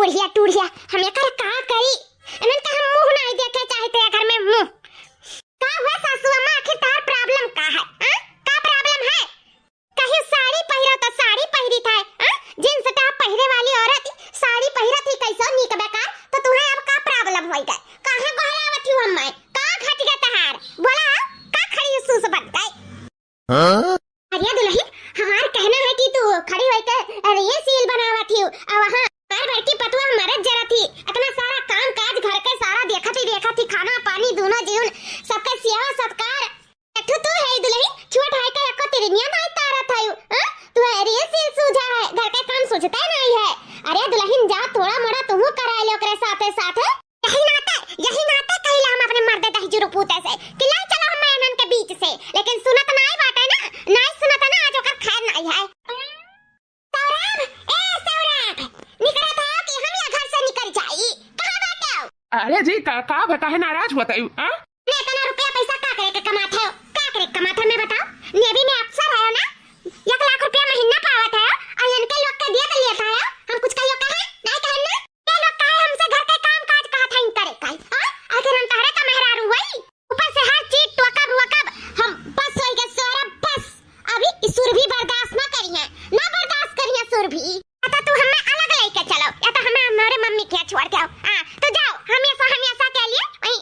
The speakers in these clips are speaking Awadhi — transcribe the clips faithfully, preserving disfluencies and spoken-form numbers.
टूढ़िया, टूढ़िया, हम एकर का करी? इनन के हम मुंह नाहीं देखे चाहित है घर में मुंह। का हुआ सासू अम्मा, आखिर तार problem का है? हाँ? का problem है? कहीं साड़ी पहिरो तो साड़ी पहिरित है, हाँ? Jeans top पहिरे वाली औरत साड़ी पहिरत ही कैसो नीक बेकार, तो तुहें अब का problem होई गए? काहे गोहरावत ही अम्मा? का घट गया तहार? बोला, का खड़ी सूस बन गए? हाँ? अरे दुलहिन, हमार कहना है कि तू खड़ी होइके अरे ये reel बनावत हियो। अब हाँ, हमार बड़की पतुआ मरत जरत ही, इतना सारा काम काज घर के सारा देखत ही, देखत ही, खाना पानी दूनो जीवन सबके सेवा सत्कार। एकठो तू है दुलहिन, छोट है के एको तिरनिया नाई तारत है, हाँ? तू है ये reel सूझा है, घर के काम सूझते नहीं है। अरे दुलहिन जा, थोड़ा मोड़ा तुहू करा ले ओकरे साथे साथे। यही नाते, यही नाते कहिला हम अपने मर्दे दहिजुर पूते से कि ले चलो हम इनन के बीच से, लेकिन सुनत नाई बाटे ना, नाई सुनत ना, आज ओकर खैर नाई है। सौरभ, ए सौरभ, निकलत हो कि हम ये घर से निकल जाई? कहाँ बाटे हो? अरे जी, का, का बा, काहे नाराज होत हो, हाँ? ने इतना रुपया पैसा का करे के कमात हो? का करे के कमात हो, मैं बताओ? Navy में officer हो ना, एक लाख रुपया महीना पावत हो, और इनके लोग के दे तो लेत हो, हम कुछ कहियो कहे? नहीं कहे ना? ये लोग काहे हमसे घर के काम काज कहत हईं करे काई? हाँ? आखिर हम तहरे का मेहरारू हई? ऊपर से हर चीज टोकब वोकब, हम बस होई गए सौरभ, बस। अभी ई सुरभि बर्दाश्त ना करिहे, ना बर्दाश्त करिहे सुरभि। या तो तू हमें अलग लेके चलो, या तो हमें हमारे मम्मी के यहाँ छोड़ के आओ। हाँ, तो जाओ, हमेशा, हमेशा के लिए वहीं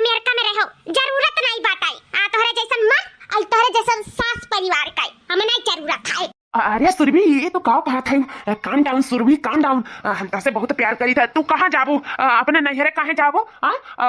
अमेरिका में रहो, जरूरत नहीं बाटे। हाँ, तोहरे जैसन मन और तोहरे जैसन सास परिवार का, हमें नहीं जरूरत है। अरे सुरभि, ये तो का कहत है? अ, calm down सुरभि, calm down। अ, हम तोहसे बहुत प्यार करीत है। तू कहाँ जाबो? अ, अपने नैहरे काहे जाबो? हाँ? अ,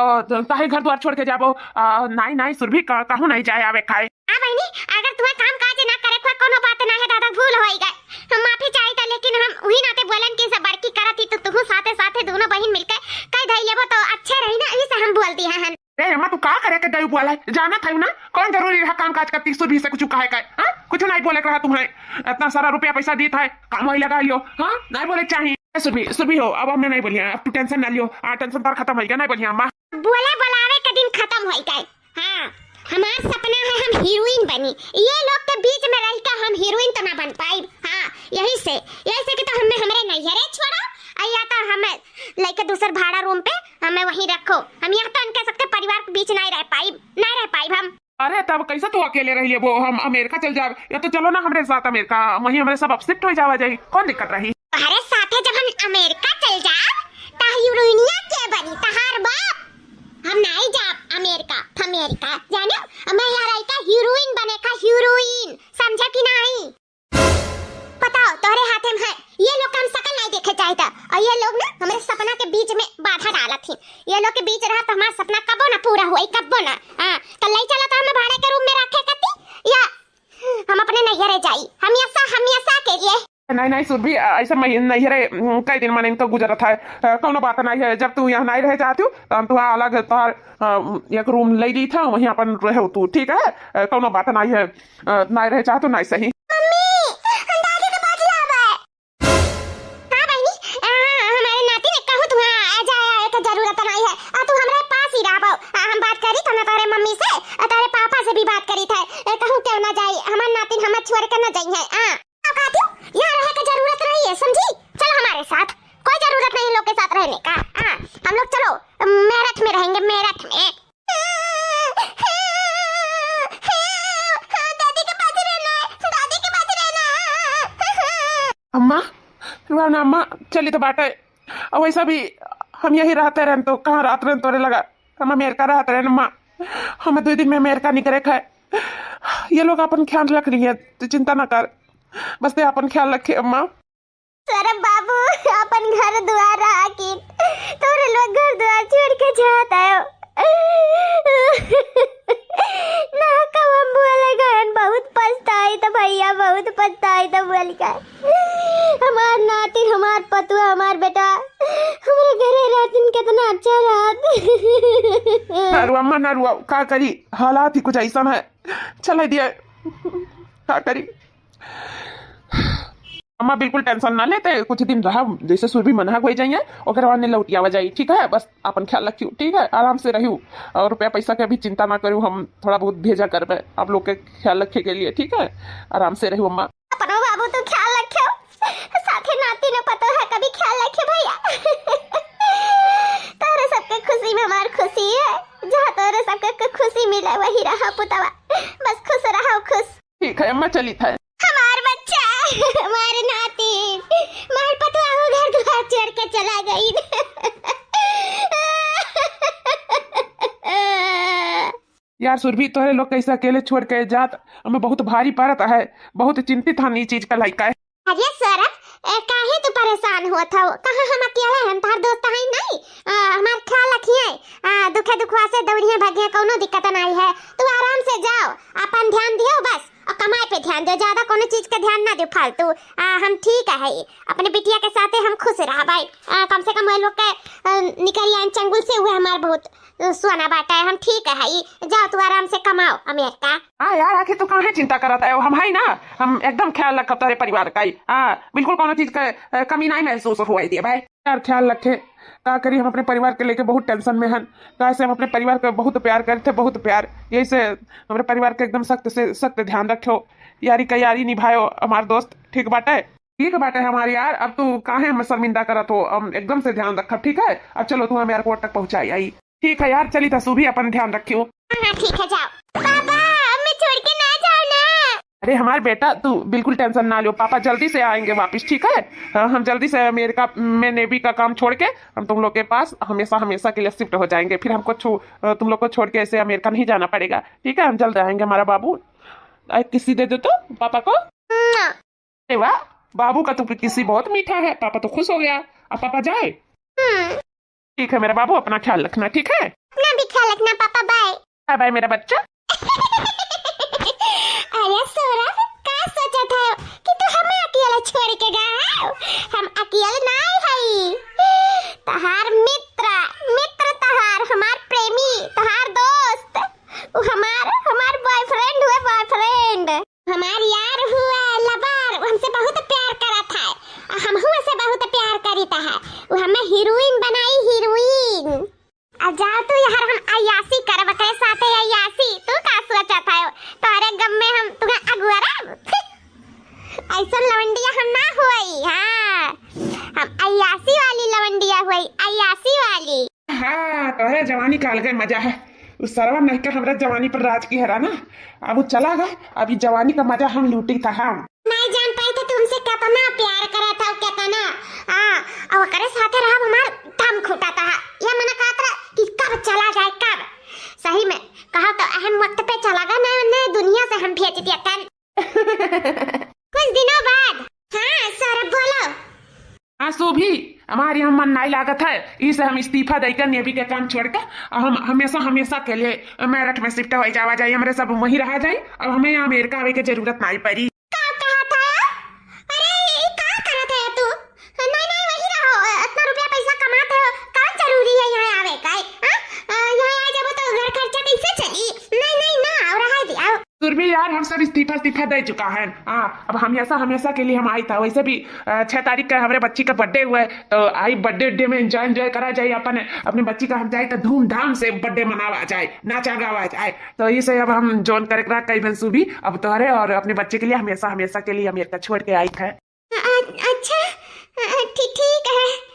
काहे घर द्वार छोड़ के जाबो? अ, नाई, नाई सुरभि, का-, कहूँ नाई जाए आवे खाए। हाँ बहिनी, अगर तुम्हें काम काज ना करे कोई कोनो बात ना है दादा, भूल होई गए। हम माफी चाहित है, लेकिन हम वही नाते बोलन कि सब बड़की करत ही तो तुहू साथे साथे दोनों बहिन मिलके कह धई लेबो तो अच्छे रही ना, यही से हम बोल दिया हन। ए अम्मा, तू का करे के गई बोला है? जानत है ना, कौन जरूरी रहा काम काज करती सुरभि से कुछ कहे का? हाँ, कुछ नहीं बोले के रहा तुम्हें। इतना सारा रुपया पैसा दीत है, काम वही लगा लियो। हाँ, नहीं बोले चाहिए। ए सुरभि, सुरभि हो, अब हमने नहीं बोलिया, अब तू tension ना लियो। आ, tension तार खत्म होई गया, नहीं बोलिया अम्मा। बोले बोलावे के दिन खत्म होई गए। हाँ, हमार सपना है हम हीरोइन बनी, ये लोग के बीच में रह के हम हीरोइन तो ना बन पाई। हाँ, यही से, यही से कि तो हमें हमरे नैहरे छोड़ो, और या तो हमें लेके दूसर भाड़ा room पे हमें वहीं रखो। हम यहाँ तो इनके सबके परिवार के बीच नहीं रह पाई, नहीं रह पाई हम। अरे तब कैसे तू अकेले रह लेबो? हम अमेरिका चल जाब, या तो चलो ना हमरे साथ अमेरिका, वहीं हमरे सब अब shift हो जावा जाई, कौन दिक्कत रही? तोहरे साथे जब हम अमेरिका चल जाब, त हीरोइनिया के बनी? तहार बाप। हम नाई जाब अमेरिका, अमेरिका, जानो? मैं यहाँ रह के हीरोइन बने का, हीरोइन, समझा कि नहीं? बताओ, तोहरे हाथे में है, ये लोग का हम शकल नहीं देखे चाहित, और ये लोग ना हमरे सपना के बीच में बाधा डालत ही। ये लोग के बीच रहा तो हमारा सपना कबो ना पूरा हुई, कबो ना। हाँ, तो ले चला तो हमें भाड़े के room में रखे कती, या हम अपने नैहरे जाई, हमेशा, हमेशा के लिए। नहीं, नहीं सुरभि, अ, ऐसा मैं नैहरे, उम, कई दिन मन इनका गुजरत है, अ, कौनो बात नहीं है। जब तू यहाँ नहीं रह चाहती हो, तो हम तुहार अलग तोहार, अ, एक room ले दी था, वहीं अपन रहो तू, ठीक है? अ, कौनो बात नहीं है, अ, नहीं रह चाहती हो, नहीं सही। मम्मी, हम दादी के पास जाबे। हाँ बहिनी, अ, हमारे नाती ने कहूँ तुहाँ आ जाए, आए के जरूरत नहीं है, आ तू हमारे पास ही रहबो। आ, हम बात करी तो ना तोहरे मम्मी से, आ, तोहरे पापा से भी बात करी था, ए, कहूँ क्यों ना जाई, हमार नातिन हमें छोड़ के ना जाई है। आ, का कहती हूँ? यहाँ रहे के जरूरत नहीं है, समझी? चलो हमारे साथ, कोई जरूरत नहीं लोग के साथ रहने का। हाँ, हम लोग चलो मेरठ में रहेंगे, मेरठ में। दादी के पास रहना है, दादी के पास रहना है। अम्मा, रुआ ना अम्मा, चली तो बाटे। और वैसा भी हम यही रहते रहन तो कहाँ रात रहन तोरे लगा, हम अमेरिका रहते रहन अम्मा, हम दो दिन में अमेरिका निकले खाए। ये लोग अपन ख्याल रख रही है, तू चिंता ना कर, बस ते अपन ख्याल रखे अम्मा। सौरभ बाबू, अपन घर दुआर रहा कि तोरे लोग घर दुआर छोड़ के जात आयो। ना कब हम बोले गए, बहुत पछताई तो भैया, बहुत पछताई तो बोल के। हमार नातिन, हमार पतुआ, हमार बेटा, हमारे घरे रहतिन कितना अच्छा रहत। ना रुआ अम्मा, ना रुआ, का करी, हालात ही कुछ ऐसा है, चले दिए, का करी। अम्मा बिल्कुल tension ना लेते, कुछ दिन रहा, जैसे सुरभि मनहक हो जाइए, ओकरे बाद नहीं लौट आवा जाई, ठीक है? बस अपन ख्याल रखियो, ठीक है? आराम से रहियो, और रुपया पैसा के भी चिंता ना करियो, हम थोड़ा बहुत भेजा करबे आप लोग के ख्याल रखे के लिए, ठीक है? आराम से रहियो अम्मा। अपनो बाबू तू ख्याल रखियो, साथे नाती न पतो है, कभी ख्याल रखियो भैया। ई हमार खुशी है, जहाँ तोरे सबके के खुशी मिले, वही रहा पुतवा, बस खुश रहो, खुश। ठीक है अम्मा, चलित है। हमार बच्चा, हमार नाती, हमार पतवा वो घर दुआर छोड़ के चला गई। यार सुरभि, तोहरे लोग कैसे अकेले छोड़ के जात, हमें बहुत भारी पड़त है, बहुत चिंतित हन ई चीज का लइका है। अरे सौरभ, ए, काहे तू परेशान होत हव? कहाँ हम अकेले हन, तोहार दोस्त है नहीं? आ, हमार ख्याल रखिए, आ, दुखे दुखवा से दौड़िए भागिए, कौनो दिक्कत नहीं है। तू आराम से जाओ, अपन ध्यान दियो बस, और कमाई पे ध्यान दियो, ज्यादा कोनो चीज का ध्यान ना दियो फालतू। आ, हम ठीक है, अपने बिटिया के साथे हम खुश रहबै। आ, कम से कम वो लोग के, आ, निकरिया चंगुल से हुए हमार बहुत सोना बाटा है, हम ठीक है, ई जाओ तू आराम से कमाओ अमेरिका। हाँ यार, आखिर तू काहे चिंता करत है? हम है ना, हम एकदम ख्याल रखब तोरे परिवार का ही। हाँ, बिल्कुल कोनो चीज का, अ, कमी नहीं महसूस हुआ दिए भाई। यार ख्याल रखे, का करी, हम अपने परिवार के लेके बहुत tension में हन। काहे से हम अपने परिवार का बहुत प्यार करते, बहुत प्यार। यही से हमरे परिवार के एकदम सख्त से सख्त ध्यान रखो, यारी का यारी निभाओ हमार दोस्त, ठीक बाटे? ठीक बाटे हमार यार, अब तू काहे हम शर्मिंदा करत हो, हम एकदम से ध्यान रखब, ठीक है? अब चलो तू हम airport तक पहुँचाई आई। ठीक है यार, चली तसु भी अपन ध्यान रखियो। हाँ, हाँ, ठीक है, जाओ। पापा, हमें छोड़ के ना जाओ ना। अरे हमार बेटा, तू बिल्कुल tension ना लो, पापा जल्दी से आएंगे वापस, ठीक है? हाँ, हम जल्दी से अमेरिका में navy का काम छोड़ के हम तुम लोग के पास हमेशा हमेशा के लिए shift हो जाएंगे। फिर हमको छो-, अ, तुम लोग को छोड़ के ऐसे अमेरिका नहीं जाना पड़ेगा, ठीक है? हम जल्द आएंगे, हमारा बाबू। एक किसी दे दो तो पापा को। मुआ। अरे वाह, बाबू का तो किसी बहुत मीठा है, पापा तो खुश हो गया। अब पापा जाए? हम्म। ठीक है मेरा बाबू, अपना ख्याल रखना, ठीक है? अपना भी ख्याल रखना पापा, bye। Bye bye मेरा बच्चा। अरे सौरभ, का सोचत है कि तू हमें अकेले छोड़ के गया है? हम अकेले ना आई हई। तहार मित्र, मित्र तहार, हमार प्रेमी, तहार दोस्त, वो हमार, हमार boyfriend हुए, boyfriend। हमार यार हुआ lover, वो हमसे बहुत प्यार करत है। आ हमहू से बहुत प्यार करीत है। वो हमें heroine बनाई, heroine। अब जाओ तू यार, हम अय्यासी करब, ओकरे साथे अय्यासी। तू का सोचत है? तोहरे गम में हम तुम्हें अगुअरब। ऐसन लवंडिया हम ना होई, हाँ। हम अय्यासी वाली लवंडिया होई, अय्यासी वाली। हाँ, तोहरे जवानी का अलगे मजा है। उ सरवा नहीं का हमरा जवानी पर राज की हरा ना। अब वो चला गए, अभी जवानी का मजा हम लूटी था हम। नहीं जान पाई थे तुमसे कितना प्यार करा था, कितना। हाँ, और ओकरे साथे रहा हमार दम घुटा था। ये मना कहत रहा कि कब चला जाए, कब। सही में, कहा तो अहम वक्त पे चला गया, नए, नए दुनिया से हम भेज दिया तन। कुछ दिनों बाद। हाँ, सौरभ बोलो। हाँ, सुभी, हमारे यहाँ मन नहीं लागत है, इसे हम इस्तीफा देकर navy के काम छोड़ के हम हमेशा, हमेशा के लिए मेरठ में shift हो जावा जाए, हमरे सब वहीं रहा जाए, अब हमें यहाँ अमेरिका आवे के जरूरत नहीं पड़ी। का कहा था? अरे, ई का करत है तू? नहीं, नहीं, वहीं रहो, इतना रुपया पैसा कमात हो, का जरूरी है यहाँ आवे का? हाँ? आ, यहाँ आ जाबो तो घर खर्चा कैसे चली? नहीं, नहीं, ना, और रहा दिया। सुरभि यार, हम सब इस्तीफा, इस्तीफा दे चुका है। हाँ, अब हमेशा, हमेशा के लिए हम आई था। वैसे भी, अ, छह तारीख का हमारे बच्ची का birthday हुआ है, तो आई birthday, day में enjoy, enjoy करा जाए अपन, अपने बच्ची का हम जाए तो धूमधाम से birthday मनावा जाए, नाचा गावा जाए। तो इसे अब हम join करे रहा कई बंसू भी, अब तोहरे और अपने बच्चे के लिए हमेशा, हमेशा के लिए अमेरिका छोड़ के आई था। अ-, अ-, अच्छा, अ, अ, ठी-, ठीक है।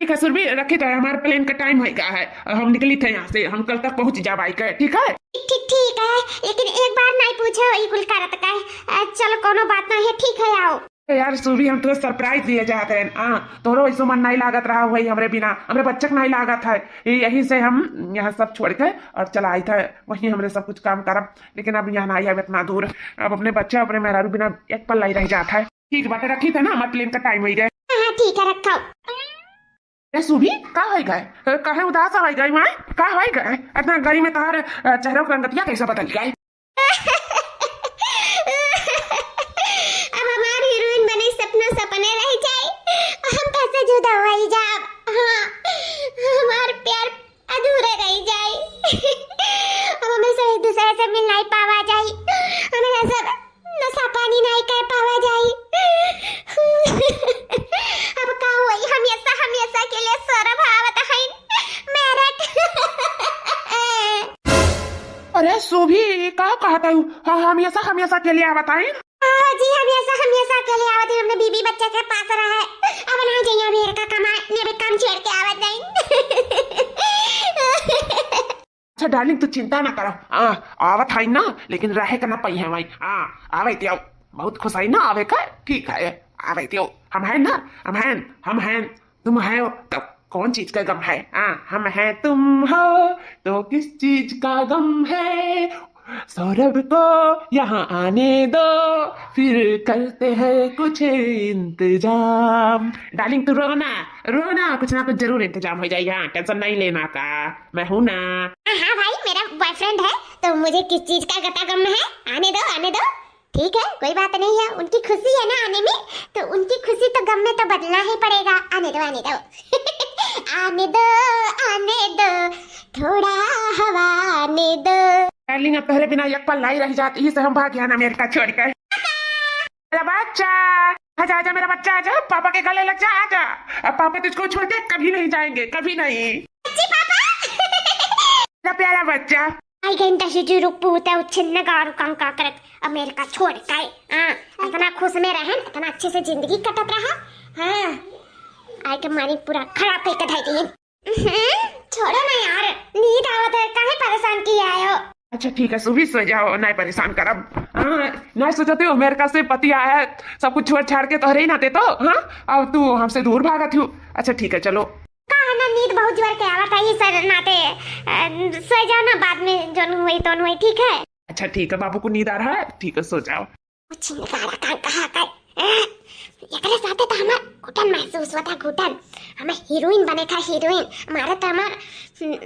ठीक है सुरभि, रखी तो है, हमारे plane का time हो गया है, हम निकली थे यहाँ से, हम कल तक पहुँच जावाई के, ठीक है? ठीक, ठीक है, लेकिन एक बार नहीं पूछो, ई कुल करत का है। अ, चलो, कोनो बात नहीं है, ठीक है, आओ। ए यार सुरभि, हम तुम्हें surprise दिए चाहते हैं। हाँ, तोरो ऐसो मन नहीं लागत रहा हुई हमरे बिना, हमरे बच्चक नहीं लागत है। ये, यहीं से हम यहाँ सब छोड़ के और चला आई था, वहीं हमरे सब कुछ काम करब, लेकिन अब यहाँ नहीं आए इतना दूर। अब अपने बच्चे, अपने मेहरारू बिना एक पल नहीं रह जात है। ठीक बाटे, रखी थे ना, हमारे plane का time हो गया। हाँ, हाँ, ठीक है, रखो। ए सुभी, का होई गए? ए, काहे उदास होई गई माँ? का होई गए? इतना गर्मी में तोहार, अ, चेहरा के रंगतिया कैसे बदल गए? अब हमार heroine बने सपना सपने रह जाए, हम कैसे जुदा होई जाब? हाँ, हमार प्यार अधूरे रह जाई। अब हमें सब एक दूसरे से मिल नहीं पावा जाई, हमें सब नशा पानी नहीं कर पावा जाई। अब का होई, हमेशा, हमेशा के लिए सौरभ आवत हईन मेरठ। अरे शोभी, का कहत हऊ? हाँ, हमेशा, हमेशा के लिए आवत हईन? हाँ जी, हमेशा, हमेशा के लिए आवत हईन, अपने बीबी बच्चा के पास रहे। अब ना जाइए अमेरिका कमाए, ये भी काम छोड़ के आवत हईन। डार्लिंग, तू चिंता ना करो। हाँ, आवत है ना, लेकिन रहे के ना पइहैं वहीं। हाँ, आवे दियो। बहुत खुश है ना आवे का? ठीक है, आवे दियो। हम हैं ना, हम हैं, हम हैं, तुम हो, तब कौन चीज का गम है? हाँ, हम हैं, तुम हो, तो किस चीज का गम है? सौरभ को यहाँ आने दो, फिर करते हैं कुछ इंतजाम। डार्लिंग, तू रो ना, रो ना, कुछ ना कुछ जरूर इंतजाम हो जाएगा। हाँ, टेंशन नहीं लेना का, मैं हूँ ना। हाँ, हाँ भाई, मेरा बॉयफ्रेंड है, तो मुझे किस चीज का गता गम है? आने दो, आने दो। ठीक है, कोई बात नहीं है, उनकी खुशी है ना आने में, तो उनकी खुशी तो गम में तो बदलना ही पड़ेगा। आने दो, आने दो। आने दो, आने दो, थोड़ा हवा आने दो। डार्लिंग, अब तोहरे बिना एक पल नहीं रह जात, यही से हम भाग गया ना अमेरिका छोड़ के। मेरा बच्चा, आजा, आजा मेरा बच्चा, आजा, पापा के गले लग जा, आजा। अब पापा तुझको छोड़ के कभी नहीं जाएंगे, कभी नहीं। जी पापा। मेरा प्यारा बच्चा। आई घंटा से जो रुक पूता उच्छिन्न गारू कंका करत अमेरिका छोड़ के। हाँ, इतना खुश में रहन, इतना अच्छे से जिंदगी कटत रहा। हाँ, आई के मारी पूरा खराब करके धर दिए। हम्म, छोड़ो ना यार, नींद आवत है, काहे परेशान किया है हो? अच्छा ठीक है, सुबह सो जाओ, नहीं परेशान करब। हाँ, नहीं सोचते हो अमेरिका से पति आया है, सब कुछ छोड़ छाड़ के तोहरे ही नाते तो। हाँ, अब तू हमसे दूर भागत हो। अच्छा ठीक है, चलो। का है ना, नींद बहुत जोर के आवत है, इस नाते, अ, सो जाओ ना, बाद में जोन हुई तोन हुई, ठीक है? अच्छा ठीक है, बाबू को नींद आ रहा है, ठीक है, सो जाओ। कुछ निकाला कान कहाँ का? अ, एकरे साथे तो हमार घुटन महसूस होता, घुटन। हमें हीरोइन बने का, हीरोइन। हमारे तो हमार, हम्म,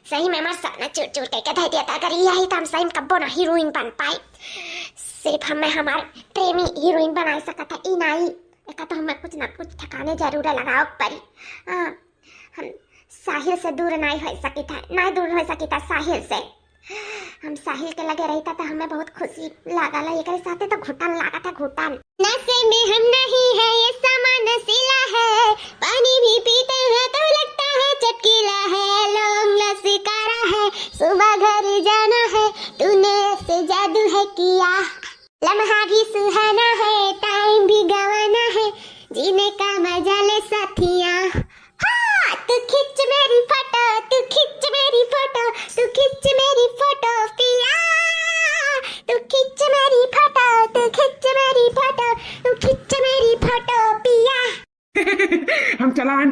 सही में हमार सपना चूर चूर करके धर दिया था। अगर ये आई तो हम सही में कब्बो ना हीरोइन बन पाए। सिर्फ हमें हमार प्रेमी हीरोइन बना सकता है, ई नाई। एका तो हमें कुछ ना कुछ ठिकाने जरूर लगाओ पड़ी। हाँ, हम साहिल से दूर नाई हो सकित है, नाई दूर हो सकित है साहिल से। हम साहिल के लगे रहिता तो हमें बहुत खुशी लागल है, एकरे साथे तो घुटन लागत है, घुटन। नशे में हम नहीं है, ये सामान नशीला है, पानी भी पीते हैं तो लगता है चटकीला है, लौंग लस्सी काढ़ा है, सुबह घर जाना है, तूने ऐसे जादू है किया। लम्हा भी सुहाना है, टाइम भी गंवाना है, जीने का मजा ले साथिया। हाँ, तू खींच मेरी फोटो, तू खींच मेरी फोटो, तू खींच मेरी फोटो पिया। तू खींच मेरी फोटो, तू खींच मेरी फोटो, तू खींच मेरी फोटो पिया। हम चलान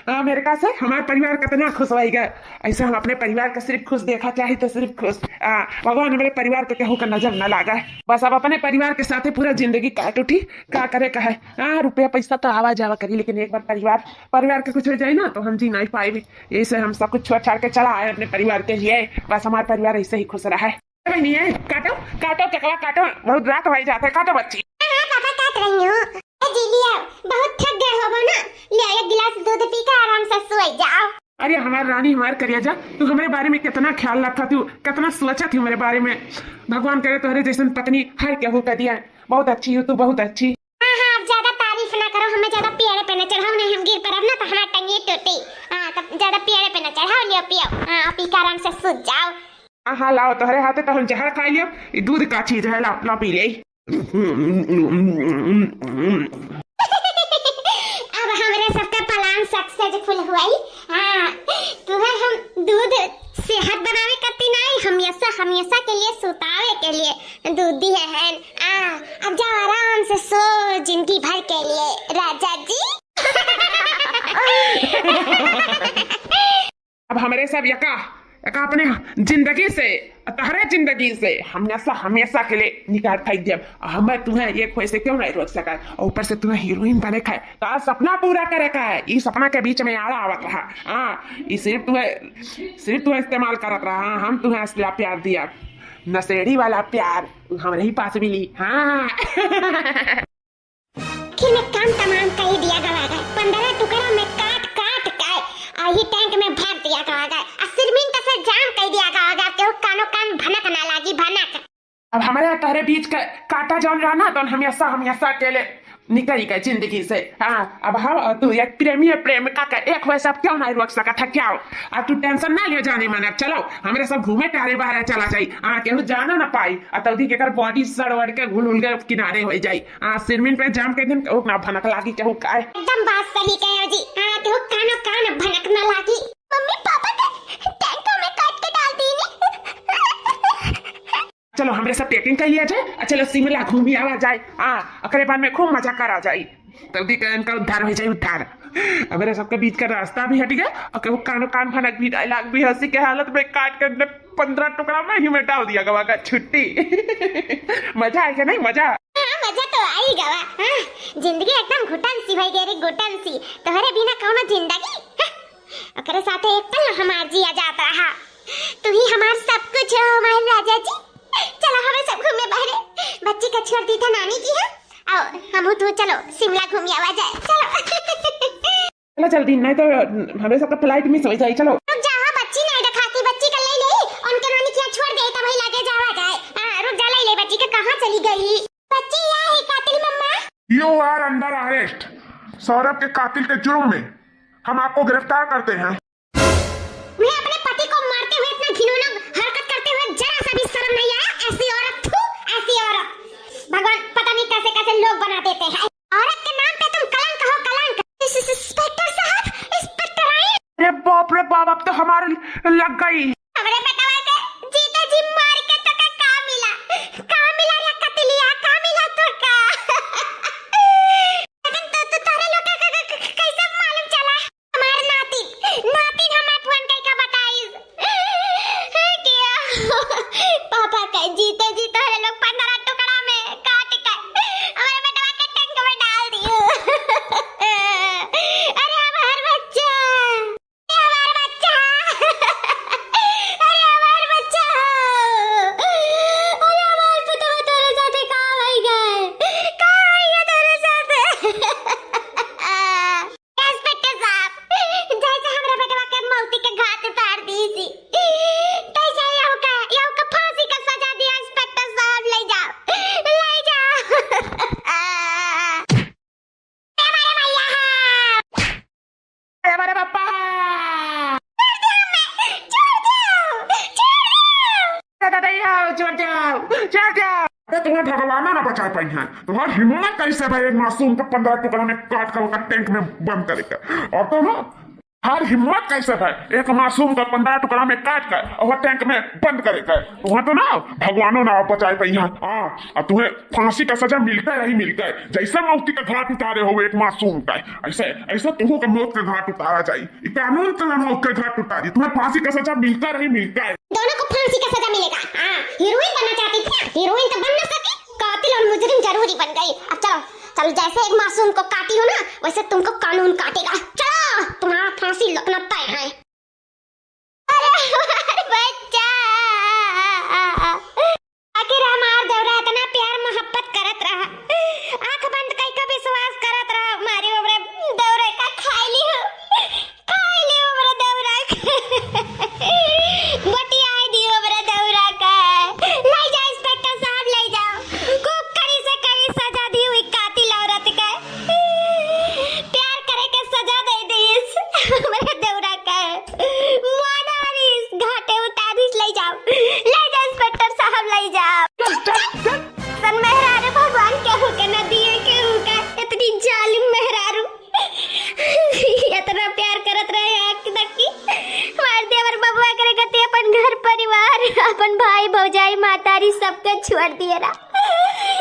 अमेरिका से, हमार परिवार कितना खुश होइगा। ऐसे हम अपने परिवार का सिर्फ खुश देखा चाही तो सिर्फ खुश। आ, भगवान हमरे परिवार पे केहू का नजर न लागा। बस अब अपने परिवार के साथे पूरा जिंदगी काट उठी, का करे का है। हाँ, रुपया पैसा तो आवा जावा करी, लेकिन एक बार परिवार, परिवार के कुछ हो जाए ना तो हम जी नहीं पाए। यही से हम सब कुछ छोड़ छाड़ के चला आए अपने परिवार के लिए। बस हमार परिवार ऐसे ही खुश रहे। बहनी है, काटो, काटो, चकवा काटो, बहुत रात हो जात है, काटो बच्ची। हाँ, हाँ, पापा काट रही हूँ। ए जी, लिया, बहुत थक गए होबो ना, लिया, एक गिलास दूध पी के आराम से सोई जाओ। अरे हमार रानी, हमार करेजा, तू हमरे बारे में कितना ख्याल रखत हू, कितना सोचत हू हमरे बारे में। भगवान करे तोहरे जैसन पत्नी हर केहू के दिया, बहुत अच्छी हो तू, बहुत अच्छी। हाँ, हाँ, अब ज्यादा तारीफ ना करो, हमें ज्यादा पेड़े पे न चढ़ाओ, नहीं हम गिर पड़ब ना तो हमार टंगी टूटी। हाँ, तब ज्यादा पेड़े पे न चढ़ाओ, लियो पियो। हाँ, पी के आराम से सो जाओ। हाँ, हाँ, लाओ, तोहरे हाथे तो हम जहर खाई लियो, ई दूध का चीज है, लाओ, लाओ पी ले। अब हमरे सबका plan successful हुई। हाँ, तुम्हें हम दूध सेहत बनावे खातिर नहीं, हमेशा, हमेशा के लिए सुतावे के लिए दूध दिए हैं। आ, अब जाओ आराम से सो जिंदगी भर के लिए राजा जी। अब हमरे सब यका, यका अपने जिंदगी से, तहरे जिंदगी से हमेशा, हमेशा के लिए निकाल फेंक दिया। हमें तुम्हें ये खोए से क्यों नहीं रोक सका? और ऊपर से तुम्हें हीरोइन बने का है, का सपना पूरा करे का है? ई सपना के बीच में आड़ा आवत रहा। हाँ, ई सिर्फ तुम्हें, सिर्फ तुम्हें इस्तेमाल करत रहा। हाँ, हम तुम्हें असला प्यार दिया, नशेड़ी वाला प्यार, हमरे ही पास मिली। हाँ। आखिर में काम तमाम कई दिया गवा गए, पंद्रह टुकड़ा में काट काट के आही टैंक में भर दिया गवा गए, आ सिरमिंट से जाम कई दिया गवा गए, केहू कानो कान भनक ना लागी, भनक। अब हमारे तहरे बीच के काटा जौन रहा ना, तो हमेशा, हमेशा के लिए निकल गए जिंदगी से। हाँ, अब हम और तू एक प्रेमी और प्रेमिका का एक वैसा क्यों नहीं रोक सका था, क्या हो? अब तू tension ना लियो जाने मन, अब चलो, हमरे सब घूमे टहरे बाहर चला जाई। हाँ, केहू जाना ना पाई, आ तौदी के कर body सड़ वड़ के घुल उल के किनारे हो जाई। हाँ, सिरमिन पे जाम के दिन केहू ना भनक लागी, केहू काय। एकदम बात सही कहे हो जी। हाँ, केहू कानो कान भनक ना लागी। मम्मी पापा के टैंक में काट के डाल दी नी। चलो, हमरे सब packing कर लिया जाए, आ चलो, शिमला घूमी आवा जाए। हाँ, ओकरे बाद में खूब मजा करा जाए। जल्दी कर, इनका उद्धार हो जाए, उद्धार। हमरे सबके बीच का रास्ता भी हट गया, और केहू कानो कान भनक भी, dialogue भी हंसी के हालत में काट के ने पन्द्रह टुकड़ा में ही में डाल दिया गवा का। छुट्टी। मजा आएगा नहीं, मजा। हाँ, मजा तो आई गवा। हाँ, जिंदगी एकदम घुटन सी भई गई रे, घुटन सी। तोहरे बिना कौनो जिंदगी? हाँ, ओकरे साथे एक पल हमार जिया जात रहा। तू ही हमार सब कुछ हो हमार राजा जी। चलो, हमें सब घूमे बहरे। बच्ची का छोड़ दी था नानी की, हाँ? आओ, हमहू तू चलो, शिमला घूमी आवा जाए। चलो। चलो जल्दी, नहीं तो हमरे सबका flight miss हो जाए। चलो। रुक जा, हाँ, बच्ची नहीं दिखाती, बच्ची का ले ले, उनके नानी के यहाँ छोड़ दे, तब वही लगे जावा जाए। हाँ, रुक जा, ले ले बच्ची का, कहाँ चली गई? बच्ची, या है कातिल मम्मा। You are under arrest। सौरभ के कातिल के जुर्म में हम आपको गिरफ्तार करते हैं। मैं अपने पति को मारते हुए इतना घिनौना हरकत करते हुए जरा सा भी शर्म नहीं आया? ऐसी औरत, थू, ऐसी औरत। भगवान पता नहीं कैसे कैसे लोग बना देते हैं। औरत के नाम पे तुम कलंक हो, कलंक। इस, इस, इंस्पेक्टर साहब, इंस्पेक्टर आए। अरे बाप रे बाप, अब तो हमारे लग गई। हमरे बेटवा के जीते जी मार के तो का, का मिला? का मिला रे कतिलिया, का मिला तो का? लेकिन तो, तो तोरे लोग के, के, के, के, कैसे मालूम चला? हमार नातिन, नातिन हमार फोन कई का बताइस। क्या? पापा के जीते जी तोहरे लोग पन्द्रह टुकड़ा में काट के हमारे बेटवा के टैंक में डाल दियो। अरे हमार बच्चा, अरे हमार बच्चा, अरे हमार बच्चा, अरे हमार पुतवा तोरे साथे का होई गए? का होई गए तोरे साथे? इंस्पेक्टर साहब, जैसे हमरा बेटवा के मौती के घाट उतार दी थी, तैसे यहू का, यहू का फांसी का सजा दिया इंस्पेक्टर साहब, ले जाओ, ले जाओ। ए हमारे भैया, ए हमारे पापा। छोड़ दो हमें, छोड़ दो, छोड़ दो। दादा, दादा, छोड़ दो, छोड़ दो। अरे तुम्हें भगवान ना बचा पाई है। तुम्हारी हिम्मत कैसे भाई एक मासूम को पन्द्रह टुकड़ा में काट कर उसका टैंक में बंद करेगा? और तो ना, हर हिम्मत कैसे है एक मासूम का पन्द्रह टुकड़ा में काट कर और टैंक में बंद करेगा? तुम्हें तो ना भगवानों ना बचा पाई है। हाँ, और तुम्हें फांसी का सजा मिलता ही मिलता है। जैसे मौत का घाट उतारे हो एक मासूम का, ऐसे, ऐसे तुमको का मौत का घाट उतारा जाए। ये कानून तो मौत का घाट उतारी, तुम्हें फांसी का सजा मिलता ही मिलता है। दोनों को फांसी का सजा मिलेगा। हाँ, हीरोइन बनना चाहती थी ना, हीरोइन तो बन ना सकी, कातिल और मुजरिम जरूरी बन गई। अब चलो, चलो, जैसे एक मासूम को काटी हो ना, वैसे तुमको कानून काटेगा। चलो, तुम्हारा फांसी लगना तय है। अरे हमार बच्चा, आखिर हमार देवरा इतना प्यार मोहब्बत करत रहा, आँख बंद कई के विश्वास करत रहा, मारी ओबरे देवरे का खाई ली हो। खाई ले हमरा दौरा के। बटियाई दी हमरा दौरा के। ले जा इंस्पेक्टर साहब, ले जाओ। खूब कड़ी से कड़ी सजा दी हुई कातिल औरत के। प्यार करे के सजा दे दीस हमरा दौरा के। मुआ डालिस, घाटे उतारिस, ले जाओ। ले जा इंस्पेक्टर साहब, ले जाओ। सन मेहरारू भगवान केहू के न दिए, केहू के। इतनी जालिम मेहरारू। इतना प्यार करत रहे आज तक की हमार देवर बबुआ करे गति अपन घर परिवार, अपन भाई भौजाई मातारी सबके छोड़ दिए रहा।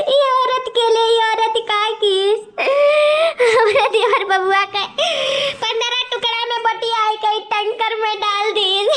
ये औरत के लिए, ये औरत का कीस? हमारे देवर बबुआ के पन्द्रह टुकड़ा में बटियाई के टैंकर में डाल दीस।